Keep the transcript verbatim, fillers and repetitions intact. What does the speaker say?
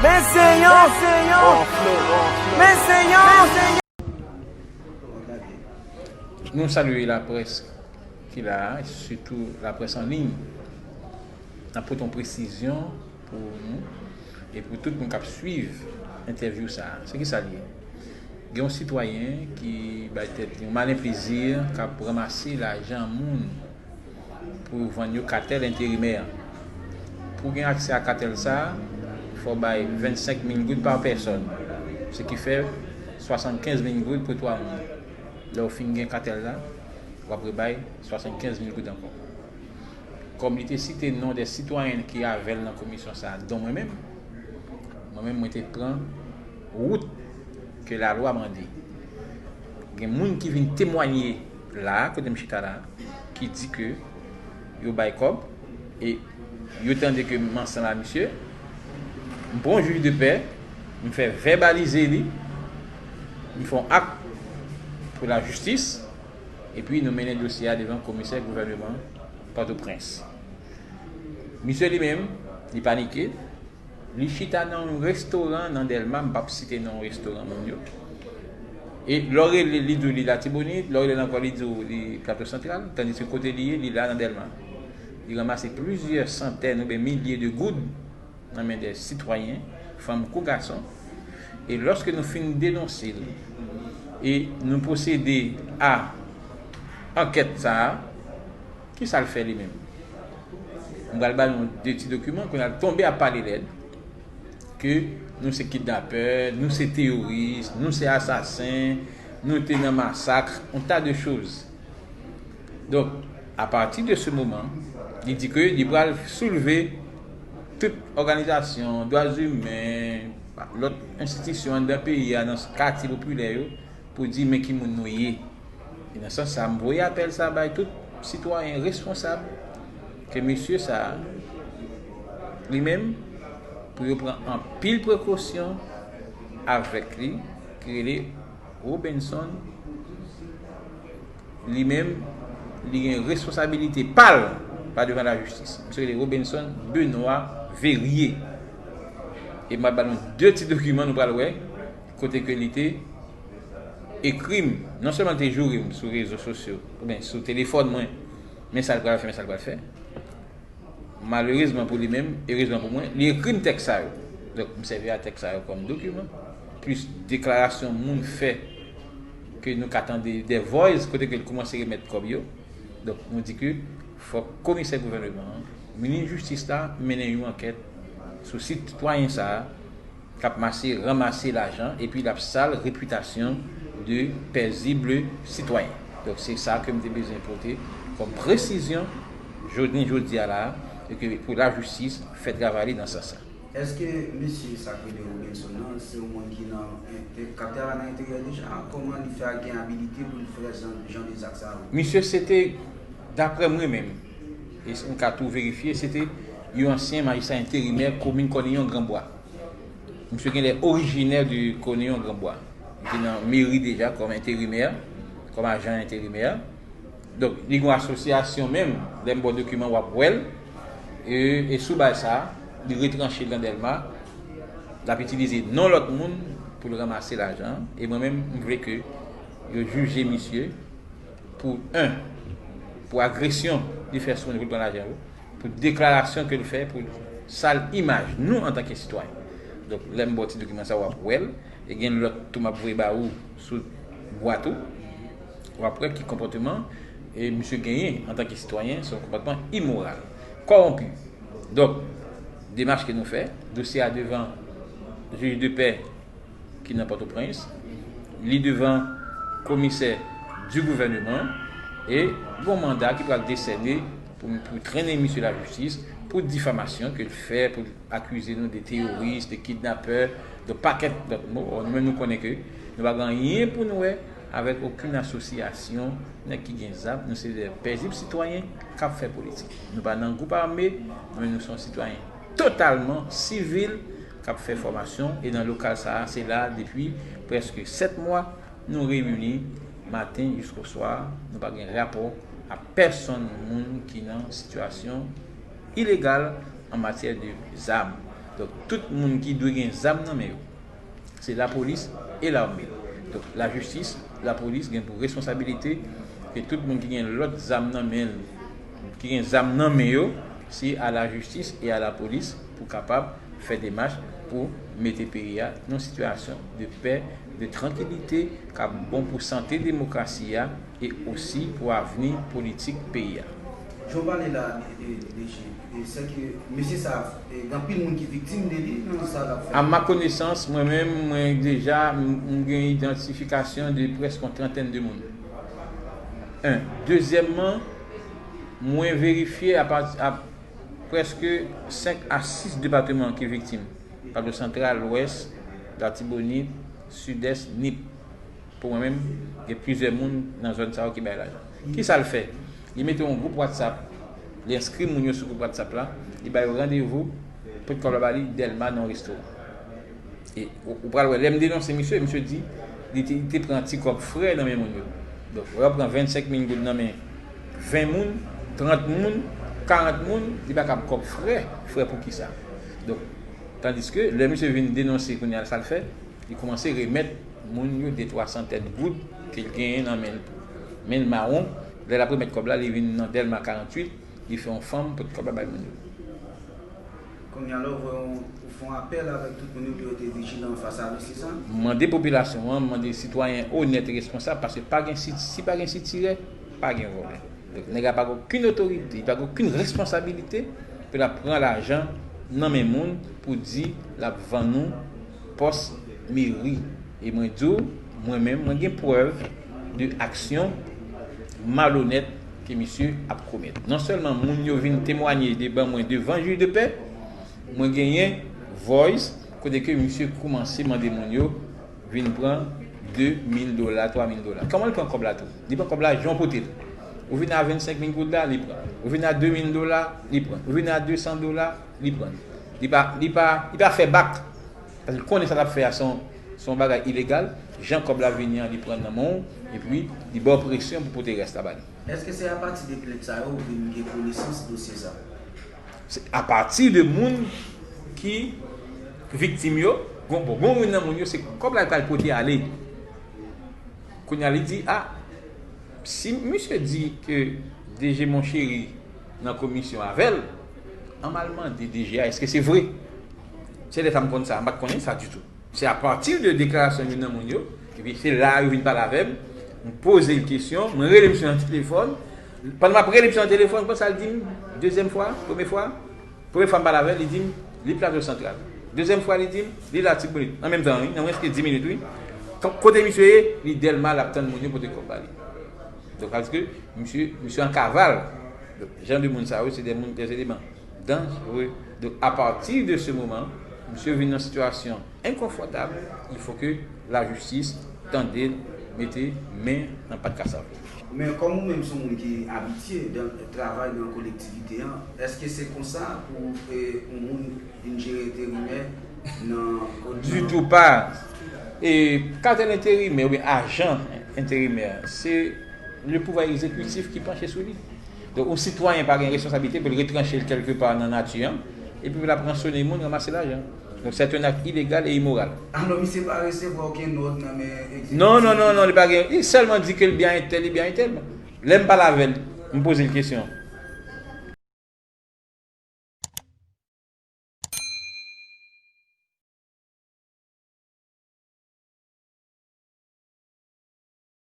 Men se yon, men se yon, men se yon. Nou salye laprès ki la a, sitou laprès an liy. N ap pote yon presizyon pou nou e pou tout moun k ap swiv entèvyou sa a. Se ki sa l ye? Gen yon sitwayen ki bay tèt li yon malen plezi, k ap ranmase lajan moun pou vann yo katèl enterimè. Pou gen aksè a katèl sa a, fò w bay vennsenk mil goud pa pèsòn, se ki fè swasannkenz mil goud pou twa moun. Lè w fin gen katèl la, w ap rebay swasannkenz mil goud ankò. Kòm li te site non de sitwayen ki avè l nan komisyon sa a, don mwen menm, mwen menm, mwen te pran wout ke lalwa mande. Gen moun ki vin temwanye la, kote m chita la, ki di ke yo bay kòb, e yo tande ke m ansanm a misye. M pran yon jij de pè, m fè vèbalize li, m fè yon ak pou lajistis, epi nou mennen dosye a devan komisè gouvèneman Pòtoprens. Misye li menm, li panike, li chita nan yon restoran nan Dèlma, m p ap site non restoran moun yo. E lè w rele l, li di w li Latibonit, lè w rele l ankò, li di w li Plato Santral, tandiske kote li ye, li la nan Dèlma. Li ranmase plizyè santèn oubyen milye de goud nan men de sitwayen, fanm kou gason. E lòske nou fin denonse l e nou pwosede a ankèt sa a, ki sa l fè li menm? M pral ba nou de ti dokiman, kounye a l tonbe ap pale lèd, ke nou se kidnapè, nou se teyoris, nou se asasen, nou te nan masak, yon ta de choz. Donk, apati de se moman, li di ke li pral soulve tout òganizasyon, dwa imen, lòt enstitisyon anndan peyi a, nan katye popilè yo, pou di men ki moun nou ye. E nan sans sa, m voye apèl sa bay tout sitwayen responsab ke mesye sa a, li menm, pou yo pran anpil prekosyon avèk li, ki rele Robenson. Li menm, li gen responsabilite pa l pa devan lajistis. Misye rele Robenson Benoît Verrier. E m ap ba nou de ti dokiman, nou pral wè kote ke li te ekri m, non sèlman l te joure m sou rezo sosyo, oubyen sou telefòn mwen, men sa l pral fè, men sa l pral fè. Malerezman pou li menm, erezman pou mwen, li ekri m tèks sa yo. Donk, m sèvi a tèks sa yo kòm dokiman, plis deklarasyon moun fè ke nou ka tande de voice kote ke l kòmanse remèt kòb yo. Donk, nou di ke fòk komisè gouvèneman an, minis jistis la, mennen yon ankèt sou sitwayen sa a, k ap mase, ranmase lajan, epi l ap sal repitasyon de pèzib sitwayen. Donk, se sa ke m te bezwen pote kòm presizyon jounen jodi a la a, e ke pou lajistis fè travay li nan sans sa. Èske mesye sa k rele Robenson nan, se yon moun ki nan ente-, k ap travay nan enteryè deja? Kòman li fè a gen abilite pou l fè jan, jan de zak sa yo? Misye se te, daprè mwen menm, e m ka tou verifye, se te yon ansyen majistra enterimè komin Kòniyon Granbwa. Misye genlè orijinè de Kòniyon Granbwa. Li te nan meri deja kòm enterimè, kòm ajan enterimè. Donk, li gen yon asosyasyon menm, lè m ba w dokiman w ap wè l. E, e sou baz sa, li retranche l nan Dèlma. L ap itilize non lòt moun pou l ranmase lajan. E mwen menm, m vle ke yo jije misye pou, en, pou agresyon li fè sou moun pou l pran lajan yo, pou deklarasyon ke l fè pou sal imaj nou antanke sitwayen. Donk, lè m ba w ti dokiman sa, w ap wè l. E gen lòt tou m ap voye ba ou sou bwat ou. W ap wè ki konpòteman e misye genyen antanke sitwayen, se yon konpòteman imoral, kòwonpi. Donk, demach ke nou fè, dosye a devan jij de pè ki nan Pòtoprens, li devan komisè di gouvèneman, e gon manda ki pral desène pou, pou trennen misye lajistis pou difamasyon ke l fè, pou l akize nou de teyoris, de kidnapè, de pakèt lòt mo. Ò, nou menm nou konnen ke nou pa gen anyen pou nou wè avèk okenn asosyasyon nèg ki gen zam. Nou se de pèzib sitwayen k ap fè politik. Nou pa nan gwoup ame, nou menm nou se yon sitwayen totalman sivil k ap fè fòmasyon, e nan lokal sa a, se la depi prèske sèt mwa nou reyini maten jiskoswa, nou pa gen rapò a pèsonn moun ki nan sitiyasyon ilegal an matyè de zam. Donk, tout moun ki dwe gen zam nan men yo, se lapolis e lame. Donk, lajistis, lapolis gen pou responsabilite ke tout moun ki gen lòt zam nan men l, ki gen zam nan men yo, se a lajistis e a lapolis pou kapab fè demach pou mete peyi a nan yon sitiyasyon de pè, de trankilite, k ap bon pou sante demokrasi a e osi pou avni politik peyi a. Jan w pale la, e, e, D G, e, se ke mesye sa, e, gen anpil moun ki viktim de li nan sa l ap fè. A ma konesans, mwen menm, mwen deja, m, m gen idantifikasyon de prèske yon trantèn de moun. En. Dezyèmman, mwen verifye a pati, a prèske senk a sis depatman ki viktim. Plato Santral, Lwès, Latibonit, Sidès, Nip. Pou mwen menm, gen plizyè moun nan zòn sa yo ki bay lajan. Kisa l fè? Li mete yon gwoup WhatsApp, li enskri moun yo sou gwoup WhatsApp la, li ba yo randevou, pot kòb la ba li, Dèlma nan yon restoran. E ou, ou pral wè, lè m denonse misye, misye di li te, li te pran ti kòb frè nan men moun yo. Donk, lè w pran vennsenk mil goud nan men ven moun, trant moun, karant moun, li pa kab kòb frè. Frè pou kisa? Donk, tandiske lè misye vin denonse kounye a, sa l fè, li kòmanse remèt moun yo de twa santèn goud ke l genyen nan men l tou. Men l mawon, lè l ap remèt kòb la, li vin nan Dèlma karanntuit, li fè yon fanm pot kòb la bay moun yo. Kounye a la, ou voye yon, ou fè yon apèl avèk tout moun yo pou yo te vijilan fas a li, se sa? M mande popilasyon an, m mande sitwayen onèt e responsab, paske pa gen si, si pa gen sitirè, pa gen vòlè. Donk, nèg la pa gen okenn otorite, li pa gen okenn responsabilite pou l ap pran lajan nan men moun pou di l ap vann ou pòs meri. E mwen di w, mwen menm, mwen gen prèv de aksyon malonèt ke misye ap komèt. Non sèlman moun yo vin temwanye devan mwen devan jij de pè, mwen genyen voice kote ke misye kòmanse mande moun yo vin pran de mil dola, twa mil dola. Kòman l pran kòb la tou? Li pran kòb la jan w pote l. Ou vin a vennsenk mil goud la, li pran. Ou vin a de mil dola, li pran. Ou vin a de san dola, li pran. Li pa, li pa, li pa fè bak. Paske l konnen sa l ap fè a se yon, se yon bagay ilegal. Jan kòb la vini an, li pran nan men w, epi li ba w presyon pou pote rès la ba li. Èske se apati de plent sa yo ou vin gen konesans dosye sa? Se apati de moun ki viktim yo, gon, bon, gon youn nan moun yo, se kòb la l pral pote ale. Kounye a, li di, a, si misye di ke D G Monchery nan komisyon avè l, an m al mande D G a, èske se vre? Se lè sa m konn sa, m pa t konnen sa ditou. Se apati de deklarasyon youn nan moun yo, epi se la yo vin pale avè m, m poze l kesyon, mwen rele misye nan telefòn. Pandan m ap rele misye nan telefòn, konn sa l di m, dezyèm fwa, premye fwa, premye fwa m pale avè l, li di m, li Plato Santral. Dezyèm fwa, li di m, li Latibonit. An menm tan, wi, nan mwens ke dis minit, wi. Ko-, kote misye ye, li Dèlma, l ap tann moun yo pote kòb ba li. Donk, sa vle di ke misye, misye an kaval. Donk, jan de moun sa yo, se de moun, des éléments dangereux. Donk, apati de se moman, misye vin nan sitiyasyon enkonfòtab, il faut que lajistis tande l, mete men nan pat kasav. Men kòm ou menm se yon moun ki abitye dan, travay nan kolektivite an, èske se konsa pou, e, yon moun vin jere enterimè nan, nan... Ditou pa. E, katèl enterimè oubyen ajan enterimè, se le pouvwa egzekitif ki panche sou li. Donk, yon sitwayen pa gen responsabilite pou l retranche l kèlke pa nan nati an, epi pou l ap ransone moun, ranmase lajan. Donk, c'est un acte illégal et immoral. Alò, misye pa resevwa okenn òd nan men egzekitif? Non, non, non, non, li pa gen, li sèlman di ke l byen entèl, li byen entèl. Lè m pale avè l, m poze l kesyon.